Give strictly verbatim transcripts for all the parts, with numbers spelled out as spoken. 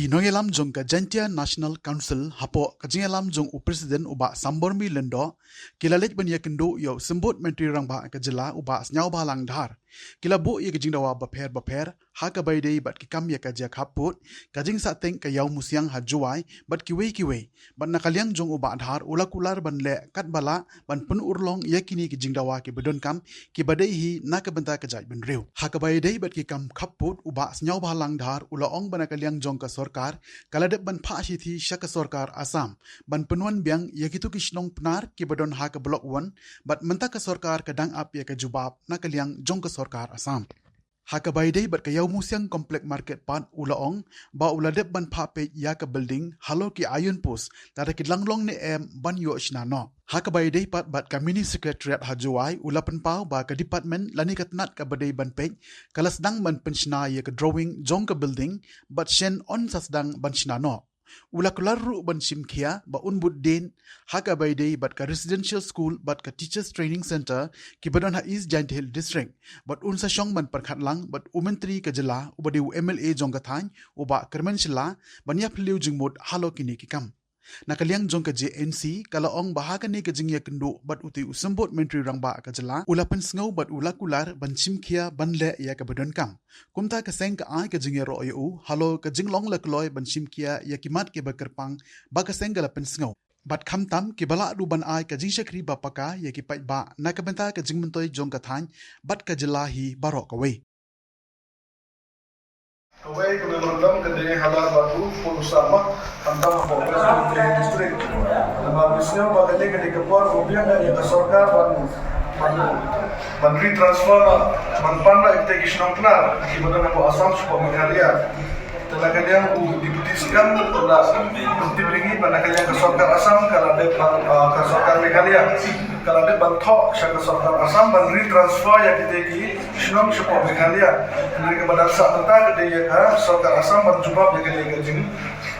Nongïalam jong ka Jaintia National Council hapoh ka jingïalam jong u President u Bah Sambormi Lyngdoh, ki la leit ban ïakynduh ïa u Symbud Myntri Rangbah ka jylla u Bah Sniawbhalang Dhar. Ki la buh ïa ka jingdawa bapher bapher ha kaba ïadei bad ki kam ïa ka jaka khappud, ka jingsahteng ka Ïawmusiang ha Jowai bad kiwei kiwei. Bad na ka liang jong u Bah Dhar u la kular ban leh katba lah ban pynurlong ïa kine ki jingdawa kiba donkam, kiba dei hi na ka bynta ka jaitbynriew. Ha kaba ïadei bad ki kam khappud, u Bah Sniawbhalang Dhar u la ong ba na ka liang jong ka sorkar ka la dep ban phah shithi sha ka sorkar Assam ban pynwan biang ïa kito ki shnong Pnar kiba don ha ka Block One, bad mynta ka sorkar ka dang ap ïa ka jubab na ka liang jong ka sorkar Assam. Ha kaba ïadei bad ka Ïawmusiang Complex Market pat, u la ong ba u la dep ban phah peit ïa ka building halor ki iron post, lada ki dang long ne em ban ïoh shna noh. Ha kaba ïadei pat bad ka Mini Secretariat ha Jowai, u la pynpaw ba ka department lane ka tnat kaba dei ban peit ka la sdang ban pynshna ïa ka drawing jong ka building, bad shen un sa sdang ban shna noh. U la kular ruh ban shim khia ba un bud dien ha kaba ïadei bad ka Residential School bad ka Teachers Training Centre kiba don ha East Jaintia Hills District, bad un sa shong ban pyrkhat lang bad u Myntri ka jylla uba dei u M L A jong ka thaiñ, u Bah Kyrmen Shylla, ban ïaphylliew jingmut halor kine ki kam. Na ka liang jong ka J N C, ka la ong ba ha kane ka jingïakynduh bad utei u Symbud Myntri Rangbah ka jylla, u la pynsngew bad u la kular ban shim khia ban leh ïa kaba donkam. Kumta ka seng ka ai ka jingïaroh ïa u halor ka jinglong la kloi ban shim khia ïa ki mat kiba kyrpang ba ka seng ka la pynsngew, bad khamtam kiba lah duh ban ai ka jingshakri ba paka ïa ki paidbah na ka bynta ka jingmyntoi jong ka thaiñ bad ka jylla hi baroh kawei. Kawei ka memorandum ka dei halor bad u Polo Sama, khamtam hapoh West Jaintia Hills District. Namar ngi sngew ba kane ka dei ka por ba biang ïa ka sorkar ban, ban, ban retransfer, ban pan ïa kita ki shnong Pnar kiba don hapoh Assam shapoh Meghalaya. Te na ka liang u Deputy C M u la pyntip ïa ngi ba na ka liang ka sorkar Assam ka la dep ban, ah, ka sorkar Meghalaya ka la dep ban thoh sha ka sorkar Assam ban retransfer ïa kita ki shnong shapoh Meghalaya. Hynrei kaba dang sah mynta ka dei ïa ka sorkar Assam ban jubab ïa kane ka jing,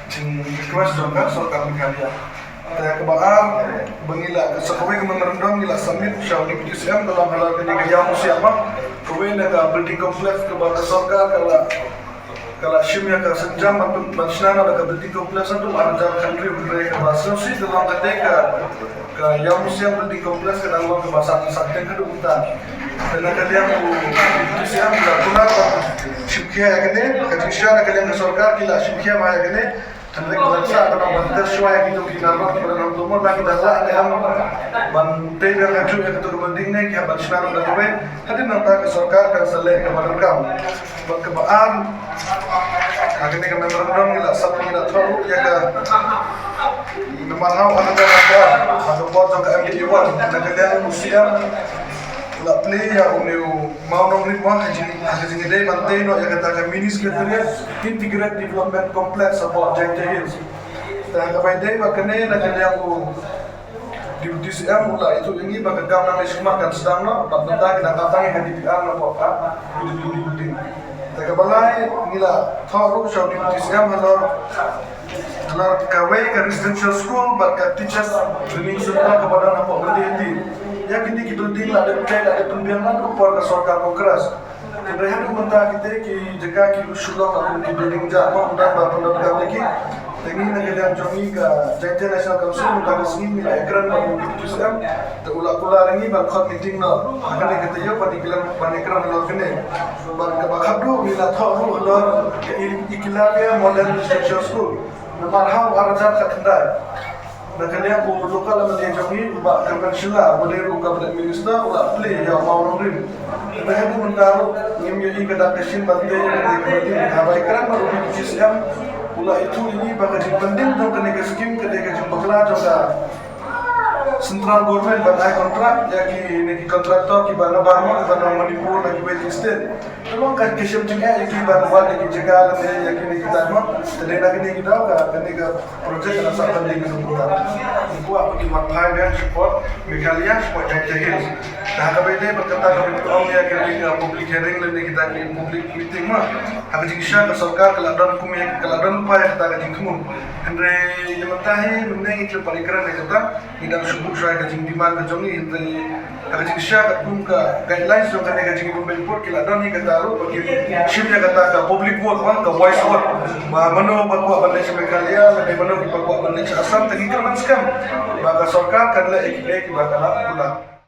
jing request jong ka sorkar Meghalaya. Te kaba ar ba ngi la, sa kawei ka memorandum ngi la submit sha u Deputy C M ka long halor kane ka Ïawmusiang, kawei na ka building complex kaba ka sorkar ka la, ka la shim ïa ka sienjam ban, ban shna noh da ka building complex haduh ar hajar khathynriew, hynrei kaba sngewsih ka long kata ka, ka Ïawmusiang building complex ka dang long kaba sah, sah teng haduh mynta. Te na ka liang u Deputy C M ka la kular ban shim khia ïa kane, ka jingshisha na ka liang ka sorkar ki la shim khia ma ïa kane. Hynrei ka ban sah ka dang ban test shuwa ïa kito ki nalor kiba dang nang tumor, lada ki dang lah ne em ban tei biang kajuh ïa kato ka building ne ki hap ban shna noh da kawei. Hadien nangta ka sorkar kan sa leh kaba donkam. Bad kaba ar, ha kane ka memorandum ngi la sah, ngi la thoh ruh ïa ka, namar ha u ar hajar arphew ar, ha ka por jong ka M P one, na ka liang u C M la plie ïa une u Mawnongrim ha ka jing, ha ka jingïadei ban tei noh ïa kata ka Mini Secretariat Integrated Development Complex hapoh Jaintia Hills. Te ha kaba ïadei bad kane na ka liang u Deputy C M u la ïathuh ïa ngi ba ka kam nangne shakhmat kan sdang noh, bad mynta ki dang ap tang ïa ka D P R napoh ka P W D building. Te kaba lai ngi la thoh ruh sha u Deputy C M halor, halor kawei ka residential school bad ka teachers training center kaba don hapoh Myndiati. Ïa kine ki building la dep tei, la dep pynbiang naduh por ka sorkar Congress. Hynrei haduh mynta kita ki jaka ki shu long kum ki building jaka, ym don ba pyndonkam ïa ki. Te ngi na ka liang jong ngi ka Jaintia National Council mynta ka sngi ngi la ïakren bad u Deputy C M, te u la kular ïa ngi ban khot meeting noh ha kane ka taïew ban ïakren, ban ïakren halor kane. Bad kaba khatduh ngi la thoh ruh halor ka E-, Eklavya Model Residential School. Namar ha u ar hajar khatkhyndai, na ka liang u local M L A jong ngi u Bah Kyrmen Shylla uba dei ruh u Cabinet Minister u la plie ïa u Mawnongrim. Te haduh mynta ruh ngim ïohi ka dak ka shin ban tei ïa kane ka building. Haba ïakren bad u Deputy C M u la ïathuh ïa ngi ba ka jingpyndem jong kane ka skim ka dei ka jingbakla jong ka Central Government ban ai contract ïa kine ki contractor kiba na baroh kiba na Manipur na kiwei ki state. Te long ka, ka shem jingeh ïa ki ban wad ïa ki jaka lane ïa kine kita mo. Te dei na kine ki daw ka, kane ka project ka la sah ban dei ka dei kita. Ngi kwah ba kin wan phai biang shapoh Meghalaya, shapoh Jaintia Hills. Te ha kaba ïadei bad kata kaba ngi ong ïa kane ka public hearing lane kita ki public meeting mo. Ha ka jingshisha ka sorkar ka la don kum ïa, ka la don lypa ïa kata ka jingthmu. Hynrei ïa mynta hi mynne ngi khlem pat ïakren ïa kata, ngi dang shu Shwa ka jingdemand ka jong ngi, hynrei ka jingshisha katkum ka guidelines jong kane ka jingïabynriew port ki la don hi kata ruh ba ki shim ïa kata ka public vote, ka voice vote, ba mano ba kwah ban leit sha Meghalaya lane mano ba kwah ban leit sha Assam. Te ngi kyrmen skhem ba ka sorkar kan leh ïa kiei kiei ba ka la pula.